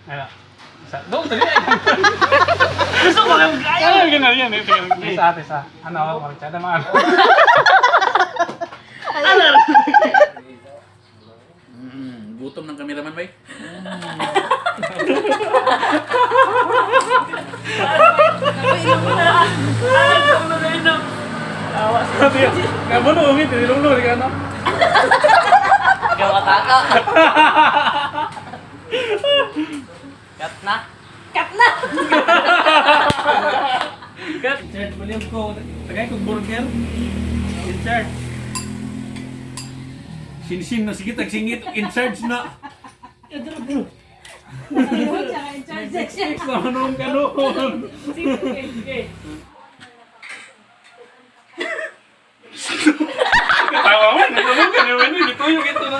Ano? Isa. Doon, dali ay. Gusto ko kayong kaya. Ay, ganun yan. Eh. Isa ate sa. Ano, marchada mga ano. Ano? Gutom ng cameraman, bay. Ano na inom? Awa sa Kamu no, umi, tinilong no, ka no? Gawa ka. Cut na. Cut na! Cut. Insert, baliw ko. Tagay ko burger. Insert. Sinsin na sige tagsingit in charge na. Siya in charge. Sa manong kanon. Sige, sige. Tawa mo, nagulong ka naman. Ito yung ito na.